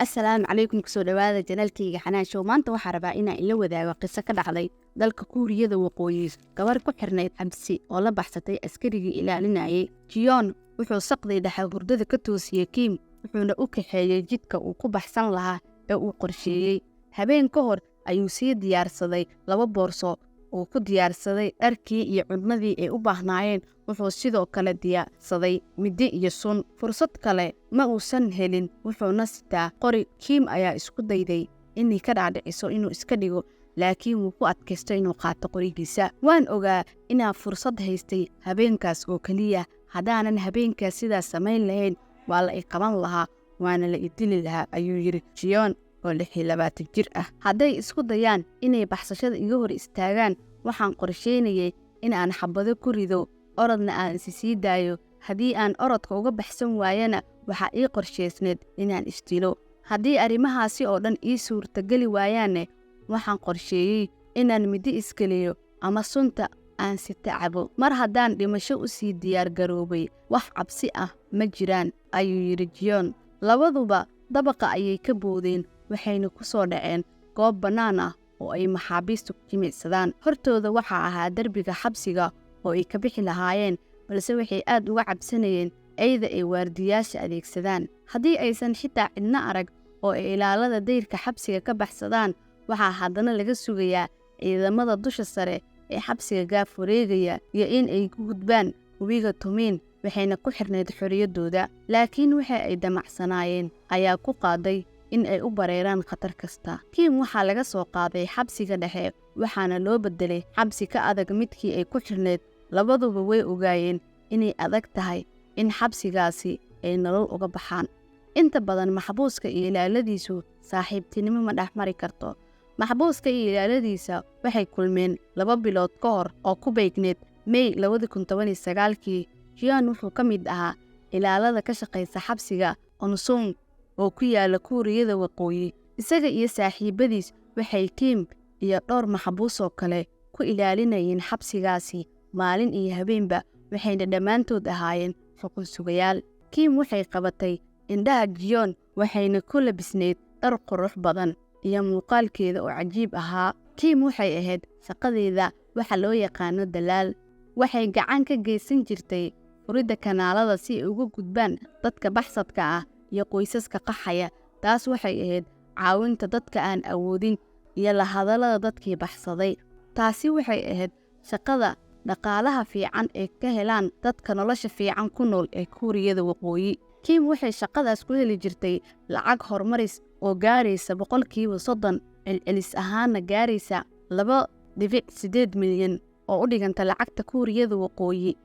Asalaamu calaykum, kusoo dhawaada channelkayga Xanaan Show. Maanta waxaa rabaa inaan ila wadaago qiso ka dhacday dalka Kuuriyada Waqooyi, gabar ku xirnayd xabsi oo la baxsatay askarigii ilaalinayay. Jiyoon wuxuu saqdii dhexe hurdada ka toosiyey Kim, wuxuuna u kaxeeyey jidka uu ku baxsan lahaa ee uu qorsheeyey. Habeen ka hor ayuu sii diyaarsaday laba boorso uu ku diyaarsaday dharkii iyo cunadii ay u baahnaayeen. Wuxuu sidoo kale diyaarsaday midi iyo sun. Fursad kale ma uusan helin, wuxuuna sitaa qori. Kim ayaa isku dayday inay ka dhaadhiciso inuu iska dhigo, laakiin wuu ku adkaysto inuu qaato qorigiisa. "Waan ogaa inaan fursad haystay habeenkaas oo keliya. Haddaanan habeenkaas sidaas samayn lahayn, waa la i qaban lahaa, waana la i dili lahaa," ayuu yidhi Jiyoon oo 26 jir ah. "Hadday isku dayaan inay baxsashada iga hor istaagaan, waxaan qorsheynayay in aan xabado ku rido, orodna aan isi sii daayo. Haddii aan orodka uga baxsan waayana, waxaa ii qorshaysneed inaan isdilo. Haddii arrimahaasi oo dhan ii suurtageli waayaanne, waxaan qorsheeyey inaan midi iskeliyo ama sunta aan sita cabo. Mar haddaan dhimasho u sii diyaargaroobay, wax cabsi ah ma jiraan," ayuu yidhi Jiyoon. Labaduba dabaqa ayay ka boodeen, waxayna ku soo dhaceen goob bannaan ah oo ay maxaabiistu ku jimicsadaan. Hortooda waxaa ahaa derbiga xabsiga oo ay ka bixi lahaayeen, balse waxay aad uga cabsanayeen eyda ay waardiyaasha adeegsadaan. Haddii aysan xitaa cidna arag oo ay ilaalada dayrka xabsiga ka baxsadaan, waxaa haddana laga sugayaa ciidamada dusha sare ee xabsiga gaaf wareegaya iyo in ay ku gudbaan webiga Tumiin, waxayna ku xirnayd xorriyaddooda. Laakiin waxa ay damacsanaayeen ayaa ku qaaday in ay u bareeraan khatar kasta. Kim waxaa laga soo qaaday xabsiga dhexe, waxaana loo beddelay xabsi ka adag midkii ay ku xirnayd. Labaduba way ogaayeen inay adag tahay in xabsigaasi ay nolol uga baxaan. Inta badan maxbuuska iyo ilaaladiisu saaxiibtinimo ma dhex mari karto. Maxbuuska iyo ilaaladiisa waxay kulmeen 2 bilood ka hor oo ku beegneed May 2019-kii. Jiyoon wuxuu ka mid ahaa ilaalada ka shaqaysa xabsiga Onsong oo ku yaala Kuuriyada Waqooyi. Isaga iyo saaxiibadiis waxay Kim iyo dhowr maxbuus oo kale ku ilaalinayeen xabsigaasi maalin iyo habeenba, waxayna dhammaantood ahaayeen xukun sugayaal. Kim waxay qabatay indhaha Jiyoon, waxayna ku labisnayd dhar qurux badan iyo muuqaalkeeda oo cajiib ahaa. Kim waxay ahayd shaqadeeda waxa loo yaqaano dalaal. Waxay gacan ka geysan jirtay furidda kanaalada si ay uga gudbaan dadka baxsadka ah iyo qoysaska qaxaya. Taas waxay ahayd caawinta dadka aan awoodin iyo la hadallada dadkii baxsaday. Taasi waxay ahayd shaqada dhaqaalaha fiican ee ka helaan dadka nolosha fiican ku nool ee Kuuriyada Waqooyi. Kim waxay shaqadaas ku heli jirtay lacag horumaris oo gaaraysa 30%, celcelis ahaanna gaaraysa 2.8 milyan oo u dhiganta lacagta Kuuriyada Waqooyi.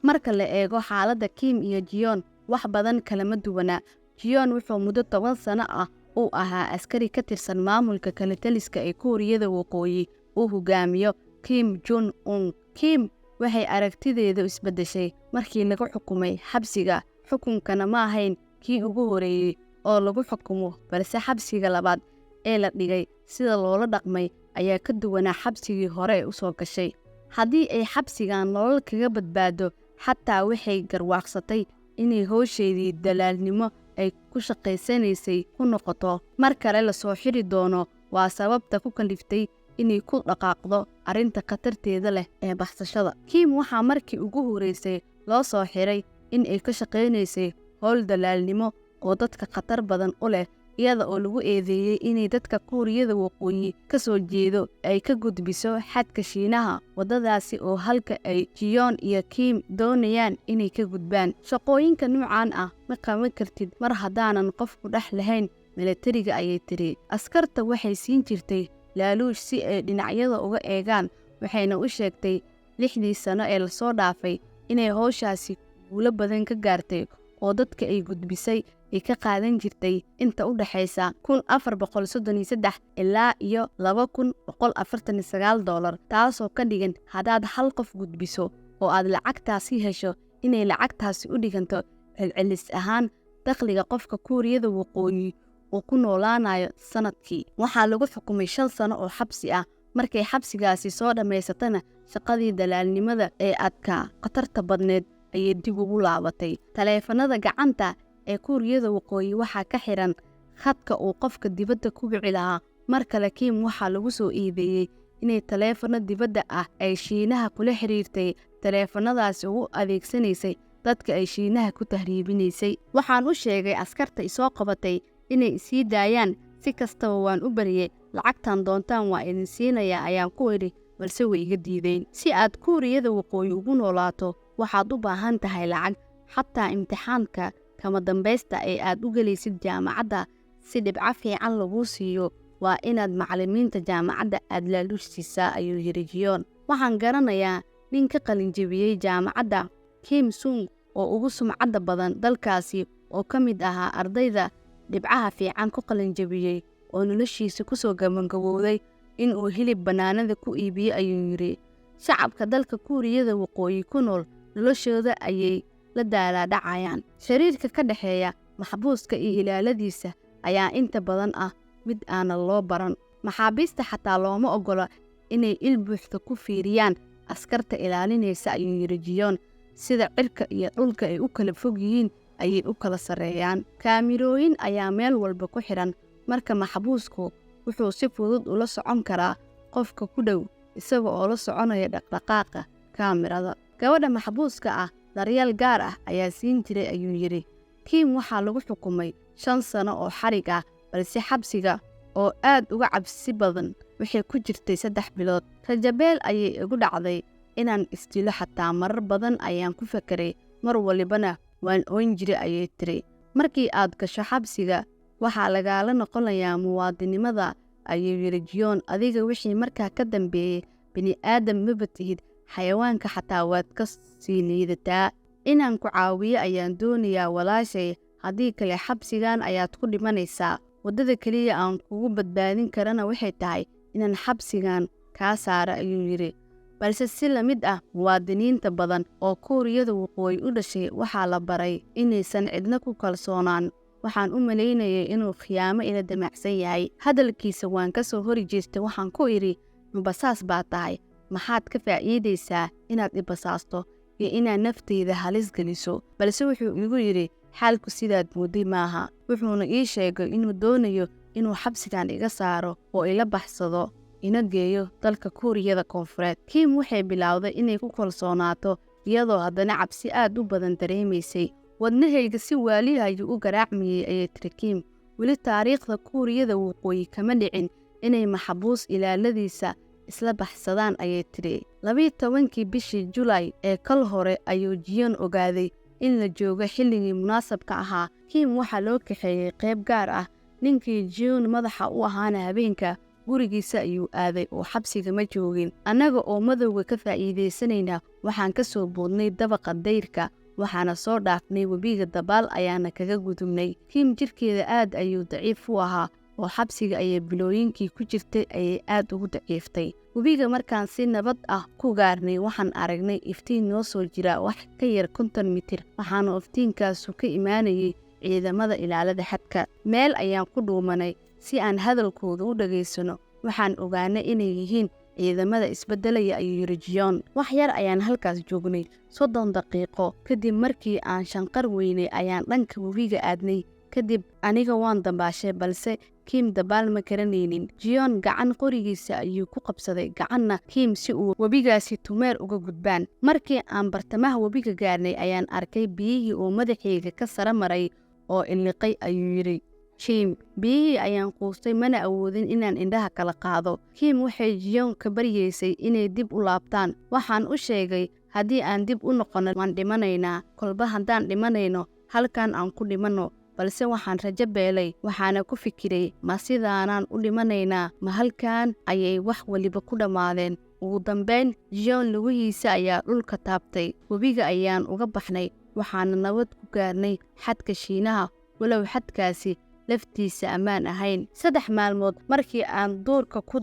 Marka la eego xaaladda Kim iyo Jiyoon, wax badan kalama duwana. Jiyoon wuxuu muddo 10 sano ah uu ahaa askari ka tirsan maamulka kalitaliska ee Kuuriyada Waqooyi uu hogaamiyo Kim Jong Un. Kim waxay aragtideedu isbeddeshay markii lagu xukumay xabsiga. Xukunkana ma ahayn kii ugu horeeyey oo lagu xukumo, balse xabsiga labaad ee la dhigay sida loola dhaqmay ayaa ka duwanaa xabsigii hore ee u soo gashay. Haddii ay xabsigan nolol kaga badbaado xataa, waxay garwaaqsatay inay howsheedii dalaalnimo ay ku shaqaysanaysay ku noqoto mar kale lasoo xiri doono. Waa sababta ku kaliftay inay ku dhaqaaqdo arrinta khatarteeda leh ee baxsashada. Kim waxaa markii ugu horreysay loo soo xiray in ay ka shaqaynaysay howl dalaalnimo oo dadka khatar badan u leh, iyada oo lagu eedeeyey inay dadka Kuuriyada Waqooyi ka soo jeedo ay ka gudbiso xadka Shiinaha, waddadaasi oo halka ay Jiyoon iyo Kim doonayaan inay ka gudbaan. "Shaqooyinka nuucan ah ma qaban kartid mar haddaanan qofku dhex lahayn milatariga," ayay tiri. Askarta waxay siin jirtay laaluush si ay dhinacyada uga eegaan, waxayna u sheegtay 6dii sano ee lasoo dhaafay inay howshaasi guulo badan ka gaartay oo dadka ay gudbisay ay ka qaadan jirtay inta u dhaxaysa 1433 ilaa iyo $2149, taasoo ka dhigan haddaad hal qof gudbiso oo aad lacagtaasi hesho, inay lacagtaasi u dhiganto celcelis ahaan dakhliga qofka Kuuriyada Waqooyi uu ku noolaanayo sanadkii. Waxaa lagu xukumay 5 sano oo xabsi ah. Markay xabsigaasi soo dhammaysatana, shaqadii dalaalnimada ee adkaa khatarta badneed ayay dib ugu laabatay. Taleefanada gacanta ee Kuuriyada Waqooyi waxaa ka xiran Khadka uu qofka dibadda ku wici lahaa. Mar kale Kim waxaa lagu soo eedeeyey inay taleefanno dibadda ah ay Shiinaha kula xiriirtay, taleefanadaasi ugu adeegsanaysay dadka ay Shiinaha ku tahriibinaysay. Waxaan u sheegay askarta isoo qabatay inay isii daayaan, si kastaba waan u baryey, lacagtan doontaan waa idin siinayaa ayaan ku idhi, balse way iga diideen. Si aad Kuuriyada Waqooyi ugu noolaato waxaad u baahan tahay lacag, xataa imtixaanka kama dambaysta ee aad u gelaysid jaamacadda si dhibco fiican laguu siiyo waa inaad macallimiinta jaamacadda aad laaluush siisaa, ayuu yidhi Jiyoon. Waxaan garanayaa nin ka qalinjebiyey jaamacadda Kim Sung oo ugu sumcadda badan dalkaasi, oo ka mid ahaa ardayda dhibcaha fiican ku qalinjebiyey oo noloshiisa ku soo gabangabowday in uu hilib bannaanada ku iibiyo, ayuu yidhi. Shacabka dalka Kuuriyada Waqooyi ku nool noloshooda ayay la daalaadhacayaan. Xiriirka ka dhexeeya maxbuuska iyo ilaaladiisa ayaa inta badan ah mid aanan loo baran. Maxaabiista xataa looma oggola inay il buuxda ku fiiriyaan askarta ilaalinaysa, ayuu yidhi Jiyoon. Sida cirka iyo dhulka ay u kala fog yihiin ayay u kala sarreeyaan. Kaamirooyin ayaa meel walba ku xidhan, marka maxbuusku wuxuu si fudud ula socon karaa qofka ku dhow isaga oo la soconaya dhaqdhaqaaqa kaamirada. Gabadha maxbuuska ah daryeel gaar ah ayaa siin jiray, ayuu yidhi. Kim waxaa lagu xukumay 5 sano oo xarig ah, balse xabsiga oo aad uga cabsi badan waxay ku jirtay 3 bilood. Rajabeel ayay igu dhacday inaan isdilo, xataa marar badan ayaan ku fekeray, mar walibana waan oyn jiray, ayay tiri. Markii aad gasho xabsiga waxaa lagaala noqonayaa muwaadinimada, ayuu yidhi Jiyoon. Adiga wixii markaa ka dambeeyey bini'aadam maba tihid, xayawaanka xataa waad ka sii liidataa. Inaan ku caawiyo ayaan doonayaa walaashay, haddii kale xabsigan ayaad ku dhimanaysaa. Waddada keliya aan kugu badbaadin karana waxay tahay inaan xabsigan kaa saaro, ayuu yidhi. Balse si la mid ah muwaadiniinta badan oo Kuuriyada Waqooyi u dhashay waxaa la baray inaysan cidna ku kalsoonaan. Waxaan u malaynayay inuu khiyaamo ila damacsan yahay. Hadalkiisa waan ka soo hor jeestay, waxaan ku idhi, mabasaas baa tahay, maxaad ka faa'iidaysaa inaad ibasaasto iyo inaad naftayda halis geliso? Balse wuxuu igu yidhi, xaalku sidaad mooday maaha. Wuxuuna ii sheegay inuu doonayo inuu xabsigan iga saaro oo ila baxsado, ina geeyo dalka Kuuriyada Koonfureed. Kim waxay bilowday inay ku kalsoonaato, iyadoo haddana cabsi aad u badan dareemaysay. Wadnahayga si waaliha ayuu u garaacmayey, ayay tiri Kim. Weli taariikhda Kuuriyada Waqooyi kama dhicin inay maxbuus ilaaladiisa isla baxsadaan, ayay tiri. 12-kii bishii Julaay ee kal hore ayuu Jiyoon ogaaday in la joogo xilligii munaasabka ahaa. Kim waxaa loo kaxeeyey qayb gaar ah. Ninkii Jiyoon madaxa u ahaana habeenka gurigiisa ayuu aaday oo xabsiga ma joogin. Annaga oo madowga ka faa'iidaysanayna waxaan ka soo boodnay dabaqa dayrka, waxaana soo dhaafnay webiga, dabaal ayaana kaga gudubnay. Kim jirkeeda aad ayuu daciif u ahaa oo xabsiga ayay bilooyinkii ku jirtay ayay aad ugu daciiftay. Webiga markaan si nabad ah ku gaarnay waxaan aragnay iftiin noo soo jira wax ka yar 50 mitir, waxaana iftiinkaasu ka imaanayay ciidamada ilaalada xadka. Meel ayaan ku dhuumanay si aan hadalkooda u dhegaysano. Waxaan ogaanay inay yihiin ciidamada isbeddelaya, ayuu yidhi Jiyoon. Wax yar ayaan halkaas joognay, 30 daqiiqo kadib markii aan shanqar weynay ayaan dhanka webiga aadnay. Kadib aniga waan dambaashay, balse Kim dabaal ma garanaynin. Jiyoon gacan qorigiisa ayuu ku qabsaday, gacanna Kim, si uu webigaasi tumeer uga gudbaan. Markii aan bartamaha webiga gaarnay ayaan arkay biyihii oo madaxayga ka sara maray oo iliqay, ayuu yidhi Kim. Biyihii ayaan quustay, mana awoodin inaan indhaha kala qaado. Kim waxay Jiyoon ka baryeysay inay dib u laabtaan. Waxaan u sheegay haddii aan dib u noqonno waan dhimanaynaa, kolba haddaan dhimanayno halkan aan ku dhimanno. Balse waxaan rajo beelay, waxaana ku fikiray, ma sidaanaan u dhimanaynaa, ma halkan ayay wax waliba ku dhammaadeen? Ugu dambayn Jiyoon lugihiisa ayaa dhulka taabtay. Webiga ayaan uga baxnay, waxaana nabad ku gaarnay xadka Shiinaha, walow xadkaasi laftiisa ammaan ahayn. 3 maalmood markii aan duurka ku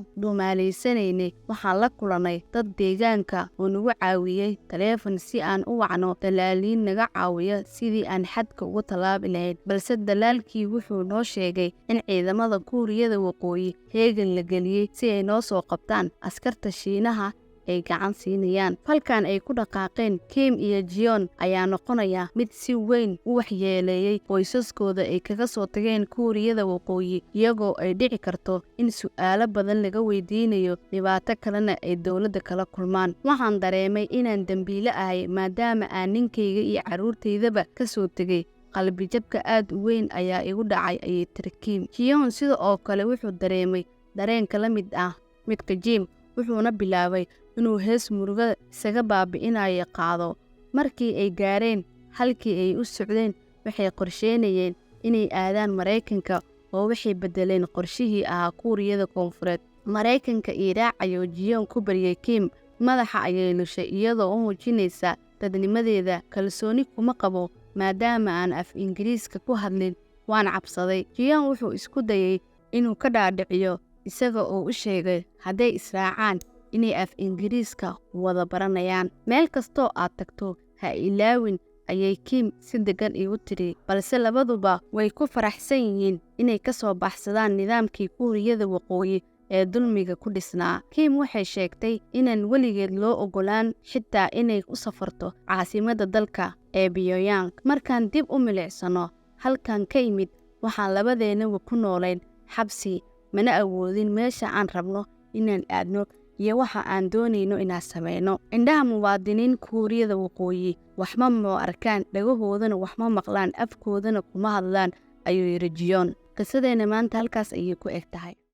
dhumaalaysanaynay waxaan la kulannay dad deegaanka oo nagu caawiyey taleefan si aan u wacno dalaaliin naga caawiya sidii aan xadka uga tallaabi lahayn. Balse dalaalkii wuxuu noo sheegay in ciidamada Kuuriyada Waqooyi heegan la geliyey si ay noo soo qabtaan askarta Shiinaha ay gacan siinayaan. Falkan ay ku dhaqaaqeen Kim iyo Jiyoon ayaa noqonaya mid si weyn u waxyeeleeyey qoysaskooda ay kaga soo tageen Kuuriyada Waqooyi, iyagoo ay dhici karto in su'aalo badan laga weydiinayo, dhibaato kalena ay dowladda kala kulmaan. Waxaan dareemay inaan dembiile ahay maadaama aan ninkayga iyo carruurtaydaba ka soo tegay. Qalbijabka aad u weyn ayaa igu dhacay, ayay tiri Kim. Jiyoon sida oo kale wuxuu dareemay dareenka la mid ah midka Jim, wuxuuna bilaabay inuu hees murugada isaga baabi'inayo qaado. Markii ay gaareen halkii ay u socdeen, waxay qorsheynayeen inay aadaan Maraykanka oo waxay beddeleen qorshihii ahaa Kuuriyada Koonfureed. Maraykanka ii raac, ayuu Jiyoon ku baryay Kim. Madaxa ayay lushay iyadoo u muujinaysa dadnimadeeda. Kalsooni kuma qabo maadaama aan af Ingiriiska ku hadlin, waan cabsaday. Jiyoon wuxuu isku dayay inuu ka dhaadhiciyo isaga oo u sheegay hadday israacaan inay af Ingiriiska wada baranayaan. Meel kastoo aad tagto ha ilaawin, ayay Kim si deggan igu tiri. Balse labaduba way ku faraxsan yihiin inay ka soo baxsadaan nidaamkii Kuuriyada Waqooyi ee dulmiga ku dhisnaa. Kim waxay sheegtay inaan weligeed loo oggolaan xitaa inay u safarto caasimadda dalka ee Pyongyang. Markaan dib u milicsano halkan ka imid, waxaan labadeennaba ku noolayn xabsi, mana awoodin meesha aan rabno inaan aadno iyo waxa aan doonayno inaan sameyno. Indhaha muwaadiniin Kuuriyada Waqooyi waxma ma arkaan, dhagahoodana waxma maqlaan, afkoodana kuma hadlaan, ayuu yidhi Jiyoon. Qisadeena maanta halkaas ayay ku eg tahay.